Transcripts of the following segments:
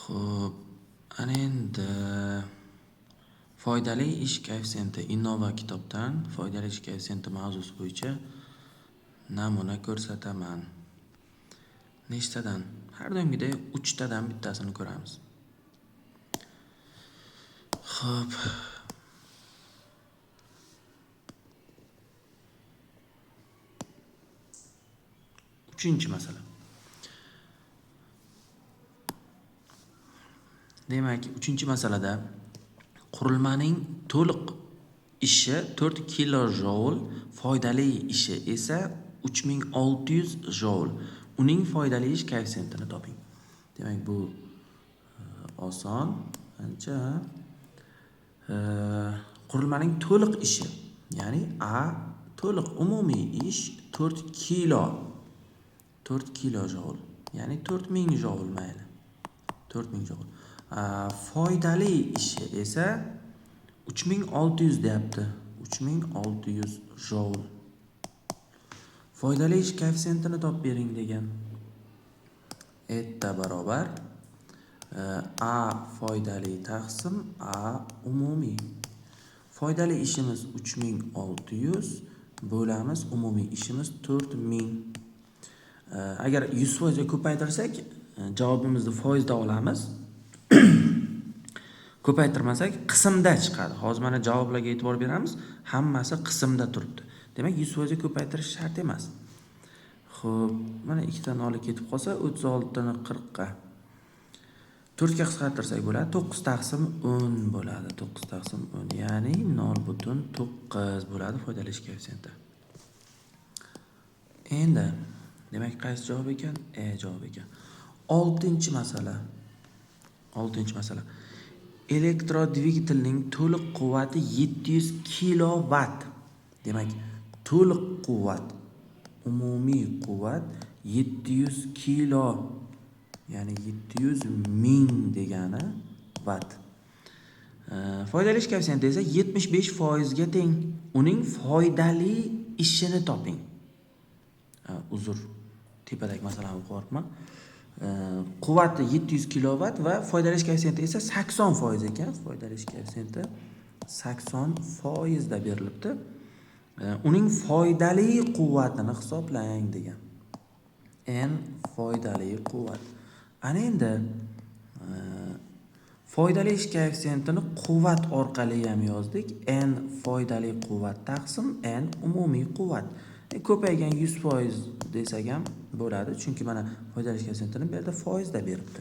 Xo'p, ana endi foydali ish koeffitsiyenti Innova kitobdan foydali ish koeffitsiyenti mavzusi bo'yicha namuna ko'rsataman. Nechtadan? Har doimgidek 3 tadan bittasini ko'ramiz. Xo'p. Uchinchi masala. Demak, uchinchi masalada qurilmaning to'liq ishi 4 kilojoul, foydali ishi esa 3600 joul. Uning foydali ish koeffitsiyentini toping. Demak, bu oson ancha. Qurilmaning to'liq ishi, ya'ni A to'liq umumiy ish 4 kilo. 4 kilojoul, ya'ni 4000 joul mayli. 4000 joul. Foydali ishi esa 3600 deyapti. 3600 joul. Foydali ish koeffitsiyentini topib bering degan. Eta barobar A foydali taqsim A umumiy. Foydali ishimiz 3600 bo'lamiz, umumiy ishimiz 4000. Agar 100% ga ko'paytirsak, javobimizni foizda olamiz. Ko'paytirmasak qismda chiqadi. Hozir mana javoblarga e'tibor beramiz. Hammasi qismda turibdi. Demak, 100% ga ko'paytirish shart emas. Xo'p, mana ikkita noli ketib qolsa 36 ni 40 ga 4 ga qisqartirsak bo'ladi. 9 taqsim 10 bo'ladi. 9 taqsim 10, ya'ni 0.9 bo'ladi foydali ish koeffitsiyenti. Endi demak qaysi javob ekan? E javob ekan. 6-masala. 6-masala. Elektrodvigatelning to'liq quvvati 700 kilovat. Demak, to'liq quvvat, umumiy quvvat 700 kilo, ya'ni 700 ming degani vatt. Foydali ish koeffitsiyenti esa 75% ga teng. Uning foydali ishini toping. Uzr, tepadagi masalani o'qib yuboribman. Quvvati 700 kilovat va foydali ish koeffitsiyenti esa 80% ekan. Foydali ish koeffitsiyenti 80% da berilibdi. Uning foydali quvvatini hisoblang degan. N foydali quvvat. Ana endi foydali ish koeffitsiyentini quvvat orqali ham yozdik. N foydali quvvat taqsim N umumiy quvvat. Ko'paygan 100% desak ham bo'ladi, chunki mana foydali ish koeffitsiyentini bu yerda foizda beribdi.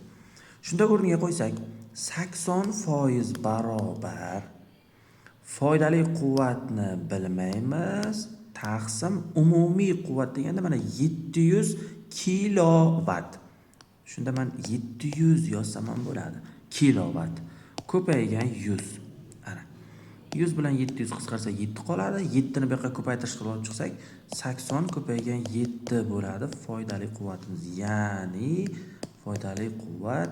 Shunda o'rniga qo'ysak 80% barobar foydali quvvatni bilmaymiz taqsim umumiy quvvat deganda mana 700 kilovat. Shunda men 700 yozsam ham bo'ladi. Kilovat ko'paygan 100. Ana. 100 bilan 700 qisqarsa 7 qoladi. 7 ni bu yoqqa ko'paytirish qilib olib chiqsak 80 ko'paygan 7 bo'ladi foydali quvvatimiz. Ya'ni foydali quvvat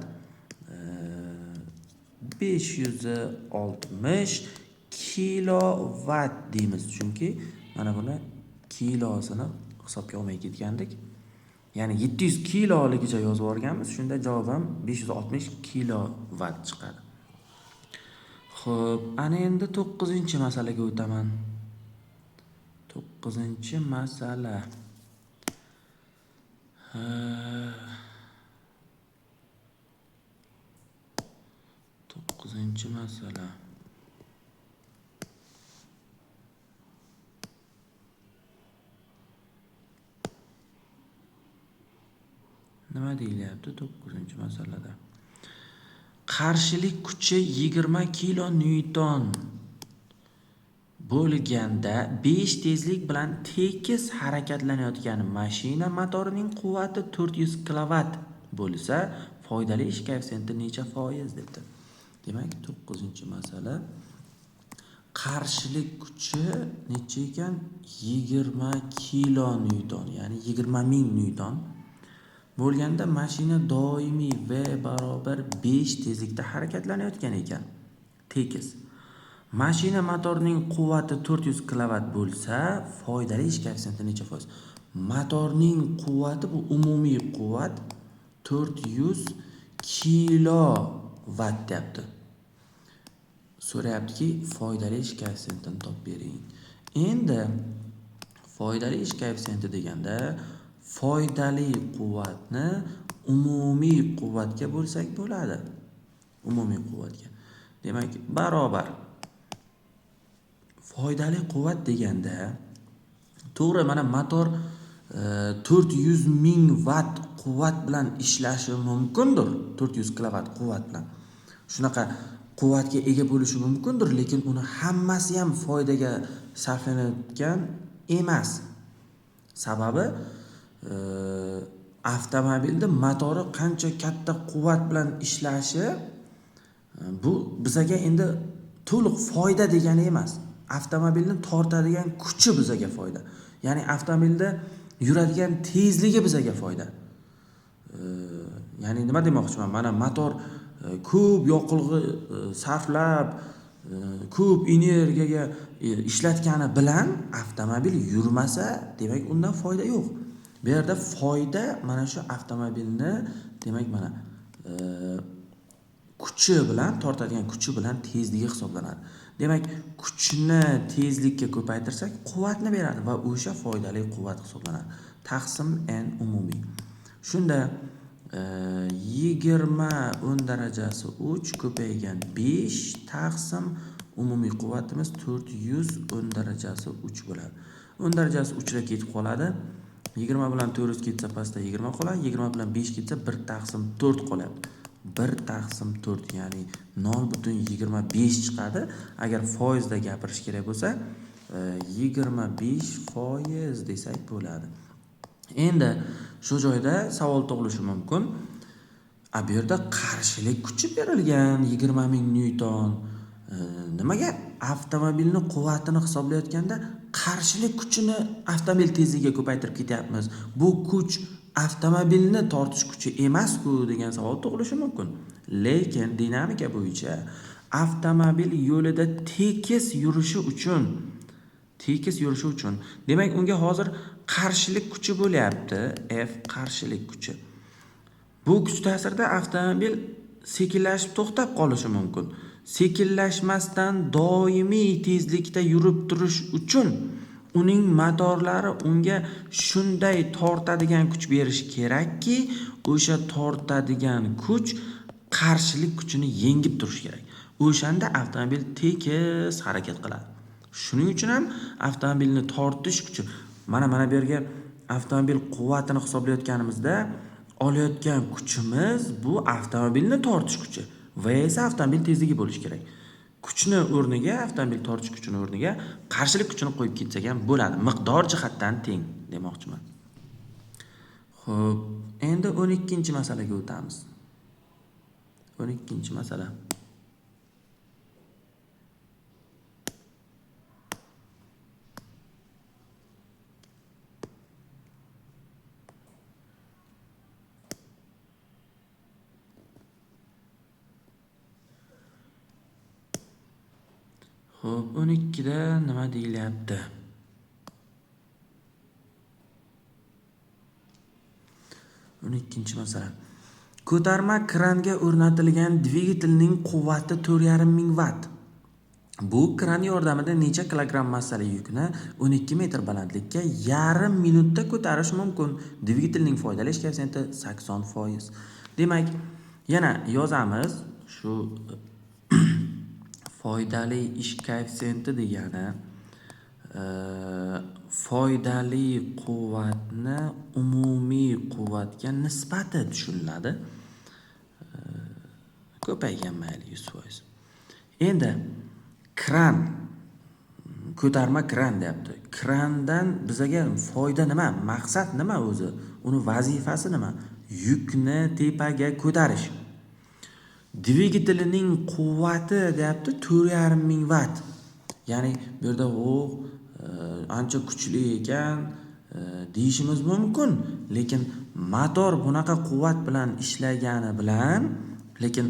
560 kilovat deymiz, chunki mana buni kilosini hisobga olmay ketgandik. Ya'ni 700 kiloligicha yozib yuborganmiz. Shunda javob ham 560 kilovat chiqadi. Xo'p, ana endi 9-masalaga o'taman. 9-masala. 9-masala. Nima deyilyapti 9-masalada? Qarshilik kuchi 20 kilo nyuton bo'lganda 5 tezlik bilan tekis harakatlanayotgan mashina motorining quvvati 400 kilovat bo'lsa, foydali ish koeffitsiyenti necha foiz debdi. Demak, 9-masala. Qarshilik kuchi necha ekan? 20 kilo nyuton, ya'ni 20 ming nyuton bo'lganda mashina doimiy V barobar 5 tezlikda harakatlanayotgan ekan. Tekis. Mashina motorining quvvati 400 kilovat bo'lsa, foydali ish koeffitsiyenti necha foiz? Motorning quvvati bu umumiy quvvat 400 Kilovat deyapti. So'rayaptiki, foydali ish koeffitsiyentini topib bering. Endi foydali ish koeffitsiyenti deganda foydali quvvatni umumiy quvvatga bo'lsak bo'ladi. Umumiy quvvatga. Demak, barobar. Foydali quvvat deganda to'g'ri, mana motor 400 ming vatt quvvat bilan ishlashi mumkindir. 400 kilovat quvvat bilan. Shunaqa quvvatga ega bo'lishi mumkindir, lekin uni hammasi ham foydaga sarflanayotgan emas. Sababi avtomobilda motori qancha katta quvvat bilan ishlashi bu bizaga endi to'liq foyda degani emas. Avtomobilni tortadigan kuchi bizaga foyda. Ya'ni avtomobilda yuradigan tezligi bizaga foyda. Ya'ni nima demoqchiman? Mana motor ko'p yoqilg'i sarflab, ko'p energiyaga ishlatgani bilan avtomobil yurmasa, demak undan foyda yo'q. Bu yerda foyda mana shu avtomobilni, demak mana kuchi bilan, tortadigan kuchi bilan tezligi hisoblanadi. Demak, kuchni tezlikka ko'paytirsak, quvvatni beradi va o'sha foydali quvvat hisoblanadi. Taqsim n umumiy. Shunda 20 10 darajasi 3 ko'paygan 5 taqsim umumiy quvvatimiz 400 10 darajasi 3 bo'ladi. 10 darajasi 3 da ketib qoladi. 20 bilan 400 ketsa pastda 20 qoladi. 20 bilan 5 ketsa 1 taqsim 4 qoladi. 1 taqsim 4, ya'ni 0,25 chiqadi. Agar foizda gapirish kerak bo'lsa, 25% desak bo'ladi. Endi shu joyda savol tug'ilishi mumkin. Bu yerda qarshilik kuchi berilgan 20 ming newton. Nimaga avtomobilni quvvatini hisoblayotganda qarshilik kuchini avtomobil tezligiga ko'paytirib ketyapmiz? Bu kuch avtomobilni tortish kuchi emas-ku degan savol tug'ilishi mumkin. Lekin dinamika bo'yicha avtomobil yo'lida tekis yurishi uchun, demak unga hozir qarshilik kuchi bo'lyapti. F qarshilik kuchi. Bu kuch ta'sirida avtomobil sekinlashib to'xtab qolishi mumkin. Sekinlashmasdan doimiy tezlikda yurib turish uchun uning motorlari unga shunday tortadigan kuch berishi kerakki, o'sha tortadigan kuch qarshilik kuchini yengib turishi kerak. O'shanda avtomobil tekis harakat qiladi. Shuning uchun ham avtomobilni tortish kuchi, mana bu yerga avtomobil quvvatini hisoblayotganimizda olayotgan kuchimiz bu avtomobilni tortish kuchi va esa avtomobil tezligi bo'lishi kerak. Kuchni o'rniga, avtomobil tortish kuchini o'rniga qarshilik kuchini qo'yib ketsak ham bo'ladi. Miqdor jihatdan teng demoqchiman. Xo'p, endi 12-masalaga o'tamiz. 12-masala. Xo'p, 12da nima deyilyapti? 12-masala. Ko'tarma kranga o'rnatilgan dvigatelning quvvati 4,5 ming vatt. Bu kran yordamida necha kilogramm massali yukni 12 metr balandlikka yarim minutda ko'tarish mumkin? Dvigatelning foydali ish koeffitsiyenti 80%. Demak, yana yozamiz shu foydali ish koeffitsiyenti degani foydali quvvatni umumiy quvvatga nisbati tushuniladi. Ko'paygan mayli 100%. Endi kran, ko'tarma kran deyapti. Krandan bizaga foyda nima? Maqsad nima o'zi? Uni vazifasi nima? Yukni tepaga ko'tarish. Dvigatelining quvvati deyapti 4,5 ming vatt. Ya'ni bu yerda u ancha kuchli ekan deyishimiz mumkin, lekin motor bunaqa quvvat bilan ishlagani bilan, lekin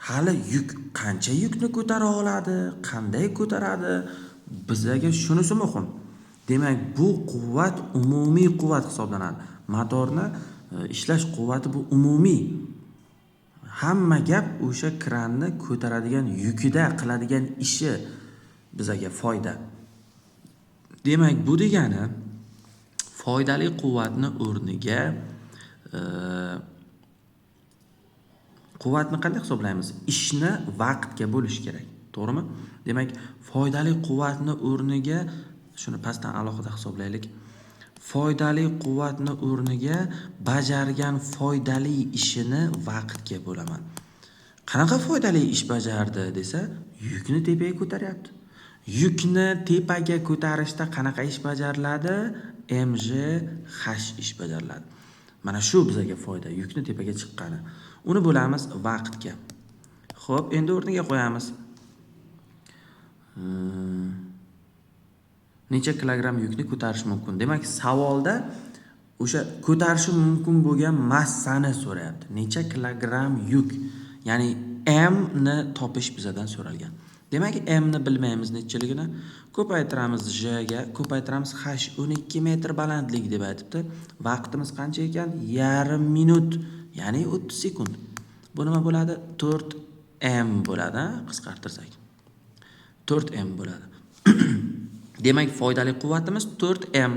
hali yuk qancha yukni ko'tara oladi, qanday ko'taradi, bizaga shunisi muhim. Demak, bu quvvat umumiy quvvat hisoblanadi. Motorni ishlash quvvati bu umumiy. Hamma gap o'sha kranni ko'taradigan yukida qiladigan ishi bizaga foyda. Demak, bu degani foydali quvvatni o'rniga quvvatni qanday hisoblaymiz? Ishni vaqtga bo'lish kerak, to'g'rimi? Demak, foydali quvvatni o'rniga shuni pastdan alohida hisoblaylik. Foydali quvvatni o'rniga bajargan foydali ishini vaqtga bo'laman. Qanaqa foydali ish bajardi desa, yukni tepaga ko'taryapti. Yukni tepaga ko'tarishda qanaqa ish bajariladi? MGH ish bajariladi. Mana shu bizaga foyda, yukni tepaga chiqqani. Uni bo'lamiz vaqtga. Xo'p, endi o'rniga qo'yamiz. Necha kilogramm yukni ko'tarish mumkin? Demak, savolda o'sha ko'tarishi mumkin bo'lgan massani so'rayapti. Necha kilogramm yuk, ya'ni M ni topish bizadan so'ralgan. Demak, M ni bilmaymiz nechaligini. Ko'paytiramiz J ga, ko'paytiramiz H 12 metr balandlik deb aytibdi. Vaqtimiz qancha ekan? Yarim minut, ya'ni 30 sekund. Bu nima bo'ladi? 4M bo'ladi, qisqartirsak. 4M bo'ladi. Demak, foydali quvvatimiz 4M.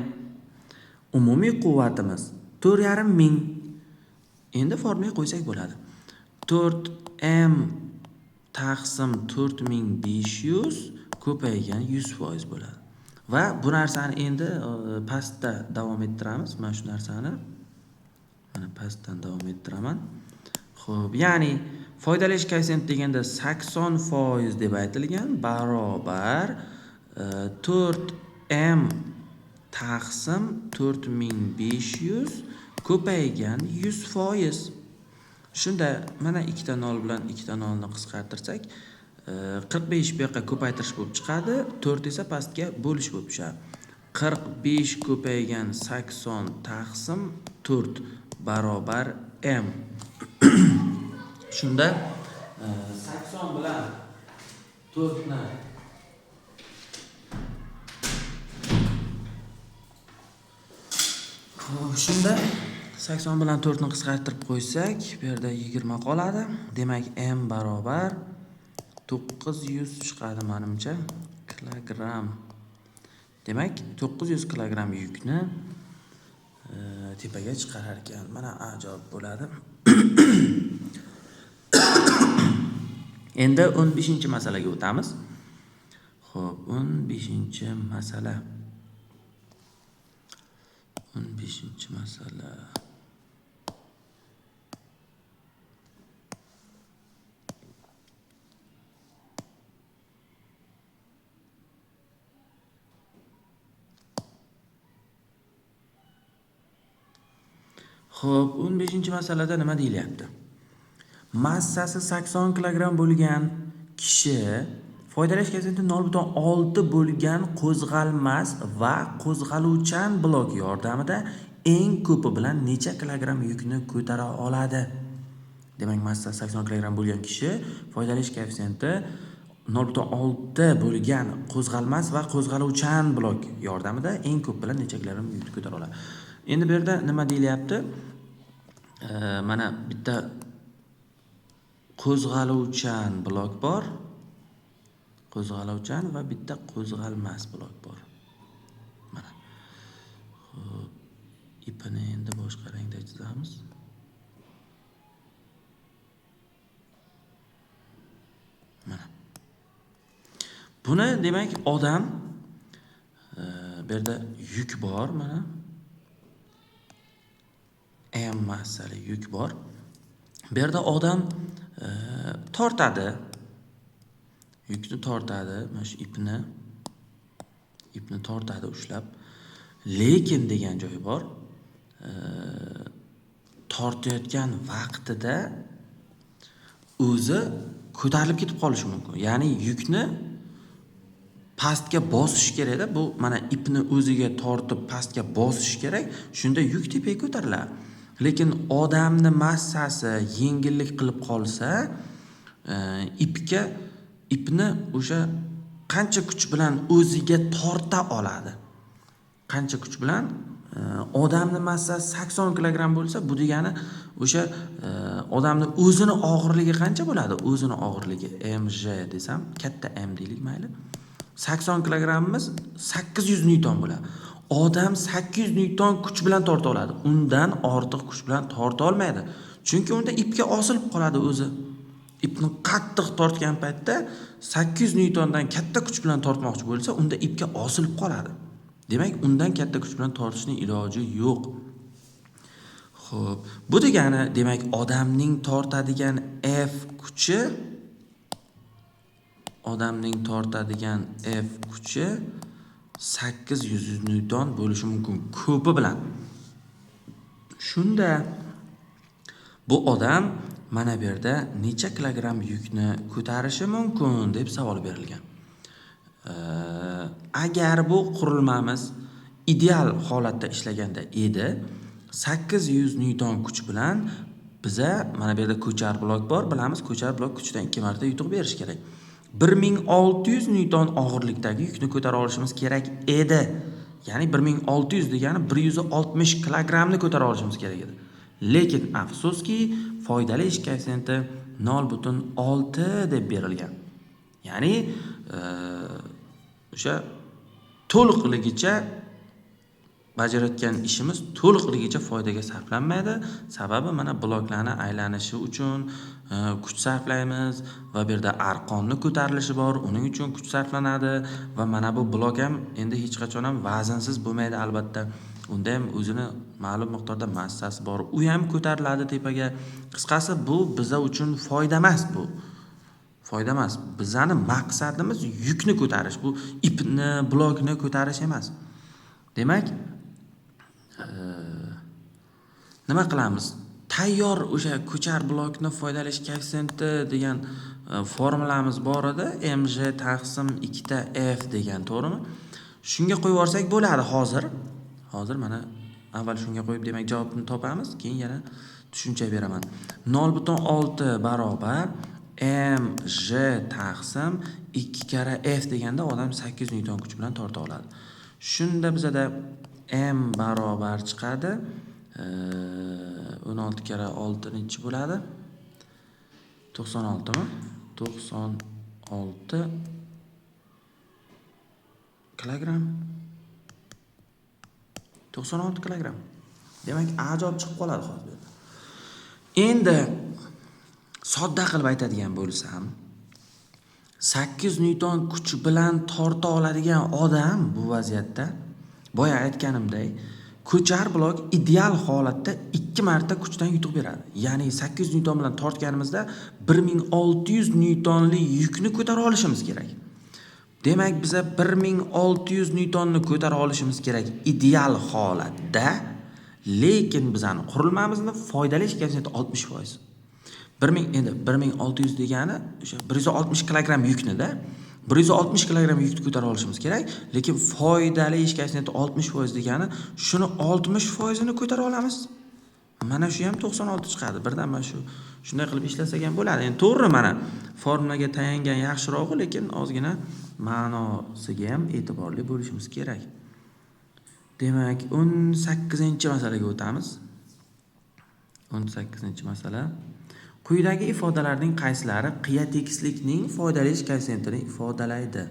Umumiy quvvatimiz 4,5 ming. Endi formulaga qo'ysak bo'ladi. 4M taqsim 4500 ko'paygan 100% bo'ladi. Va bu narsani endi pastda davom ettiramiz. Mana shu narsani mana pastdan davom ettiraman. Xo'p, ya'ni foydali ish koeffitsiyenti deganda 80% deb aytilgan barobar 4M taqsim 4500 ko'paygan 100%. Shunda mana ikkita 0 bilan ikkita 0 ni qisqartirsak, 45 bu yoqqa ko'paytirish bo'lib chiqadi, 4 esa pastga bo'lish bo'lib tushadi. 45 ko'paygan 80 taqsim 4 barobar M. Shunda 80 bilan 4 ni shunda 80 bilan 4 ni qisqartirib qo'ysak, bu yerda 20 qoladi. Demak, M barobar 900 chiqadi menimcha kilogramm. Demak, 900 kilogramm yukni tepaga chiqarar ekan. Mana A javob bo'ladi. Endi 15-masalaga o'tamiz. Xo'p, 15-masala. 15-masala. Xo'p, 15-masalada nima deyilyapti? Massasi 80 kilogramm bo'lgan kishi foydali ish koeffitsiyenti 0,6 bo'lgan qo'zg'almas va qo'zg'aluvchan blok yordamida eng ko'pi bilan necha kilogramm yukni ko'tara oladi? Demak, massasi 80 kilogramm bo'lgan kishi foydali ish koeffitsiyenti 0,6 bo'lgan qo'zg'almas va qo'zg'aluvchan blok yordamida eng ko'p bilan necha kilogramm yukni ko'tara oladi? Endi bu yerda nima deyilyapti? Mana bitta qo'zg'aluvchan blok bor. Qo'zg'aluvchan va bitta qo'zg'almas blok bor. Mana. Xo'p, ipini endi boshqa rangda chizamiz. Mana. Buni demak odam bu yerda yuk bor, mana. M massali yuk bor. Bu yerda odam tortadi. Yukni tortadi, mana shu ipni tortadi ushlab. Lekin degan joyi bor. Tortayotgan vaqtida o'zi ko'tarilib ketib qolishi mumkin. Ya'ni yukni pastga bosish kerakda. Bu mana ipni o'ziga tortib pastga bosish kerak. Shunda yuk tepaga ko'tariladi. Lekin odamni massasi yengillik qilib qolsa, ipni o'sha qancha kuch bilan o'ziga torta oladi. Qancha kuch bilan Odamni massasi 80 kilogramm bo'lsa, bu degani o'sha odamni o'zini og'irligi qancha bo'ladi? O'zini og'irligi mg desam, katta m deylik mayli. 80 kilogrammimiz 800 newton bo'ladi. Odam 800 newton kuch bilan torta oladi. Undan ortiq kuch bilan torta olmaydi. Chunki unda ipga osilib qoladi o'zi. Ipni qattiq tortgan paytda 800 newtondan katta kuch bilan tortmoqchi bo'lsa, unda ipga osilib qoladi. Demak, undan katta kuch bilan tortishning iloji yo'q. Xo'p, bu degani, demak, odamning tortadigan F kuchi, odamning tortadigan F kuchi 800 newton bo'lishi mumkin ko'pi bilan. Shunda bu odam mana bu yerda necha kilogramm yukni ko'tarishi mumkin deb savol berilgan. Agar bu qurilmamiz ideal holatda ishlaganda edi, 800 newton kuch bilan biza mana bu yerda ko'char blok bor, bilamiz, ko'char blok kuchdan 2 marta yutuq berish kerak. 1600 newton og'irlikdagi yukni ko'tara olishimiz kerak edi. Ya'ni 1600 degani 160 kilogrammni ko'tara olishimiz kerak edi. Lekin afsuski foydali ish koeffitsiyenti 0,6 deb berilgan. Ya'ni o'sha to'liqligicha bajarayotgan ishimiz to'liqligicha foydaga sarflanmaydi. Sababi mana bloklarni aylanishi uchun kuch sarflaymiz va bu yerda arqonni ko'tarilishi bor, uning uchun kuch sarflanadi va mana bu blok ham endi hech qachon ham vaznsiz bo'lmaydi albatta. Unda ham o'zini ma'lum miqdorda massasi bor, u ham ko'tariladi tepaga. Qisqasi, bu biza uchun foyda emas bu. Foyda emas. Bizani maqsadimiz yukni ko'tarish, bu ipni, blokni ko'tarish emas. Demak, nima qilamiz? Tayyor o'sha ko'char blokni foydali ish koeffitsiyenti degan formulamiz bor edi. Mg taqsim 2 F degan, to'g'rimi? Shunga qo'yib yuborsak bo'ladi hozir. Hozir mana avval shunga qo'yib, demak, javobni topamiz, keyin yana tushuncha beraman. 0,6 barobar mg taqsim 2 karra F deganda odam 800 newton kuch bilan torta oladi. Shunda bizada m barobar chiqadi. 16 karra 6 nechi bo'ladi? 96 mi? 96 kilogramm. 96 kilogramm. Demak, A javob chiqib qoladi hozir bu yerda. Endi sodda qilib aytadigan bo'lsam, 800 newton kuch bilan torta oladigan odam bu vaziyatda boya aytganimdek, ko'char blok ideal holatda 2 marta kuchdan yutuq beradi. Ya'ni 800 newton bilan tortganimizda 1600 newtonli yukni ko'tara olishimiz kerak. Demak, biza 1600 newtonni ko'tara olishimiz kerak ideal holatda, lekin bizani qurilmamizni foydali ish koeffitsiyenti 60%. 1000, endi 1600 degani o'sha 160 kilogramm yukni-da, 160 kilogramm yukni ko'tara olishimiz kerak, lekin foydali ish koeffitsiyenti 60% degani shuni 60%ini ko'tara olamiz. Mana shu ham 96 chiqadi. Birdan mana shu shunday qilib ishlasak ham bo'ladi. Endi to'g'ri, mana formulaga tayangan yaxshirog'i, lekin ozgina ma'nosiga ham e'tiborli bo'lishimiz kerak. Demak, 18-masalaga o'tamiz. 18-masala. Quyidagi ifodalarning qaysilari qiya tekislikning foydali ish koeffitsiyentini ifodalaydi?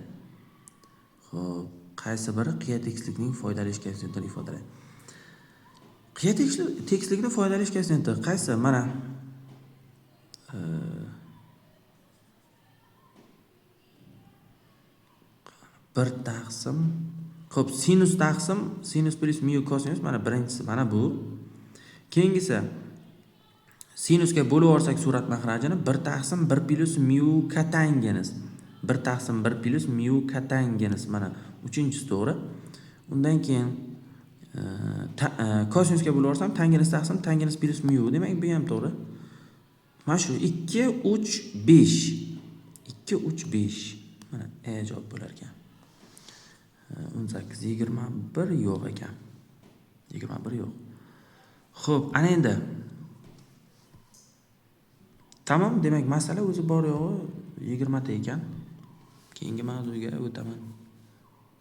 Xo'p, qaysi biri qiya tekislikning foydali ish koeffitsiyentini ifodalaydi? Qiya tekislikning foydali ish koeffitsiyenti qaysi? Mana bir taqsim, xo'p, sinus taqsim sinus plyus mu kosinus, mana birinchisi mana bu. Keyingisi sinusga bo'lib yuborsak surat mahrajini 1 taqsim 1 plyus mu kotangens. 1 taqsim 1 plyus mu kotangens, mana uchinchisi to'g'ri. Undan keyin kosinusga bo'lib yuborsam tangens taqsim tangens plyus mu, demak bu ham to'g'ri. Mana shu 2 3 5. 2 3 5 mana E javob bo'lar ekan. 18 21 yo'q ekan. 21 yo'q. Xo'p, ana endi tamom, demak masala o'zi bor yo'g'i 20 ta ekan. Keyingi mavzuga o'taman.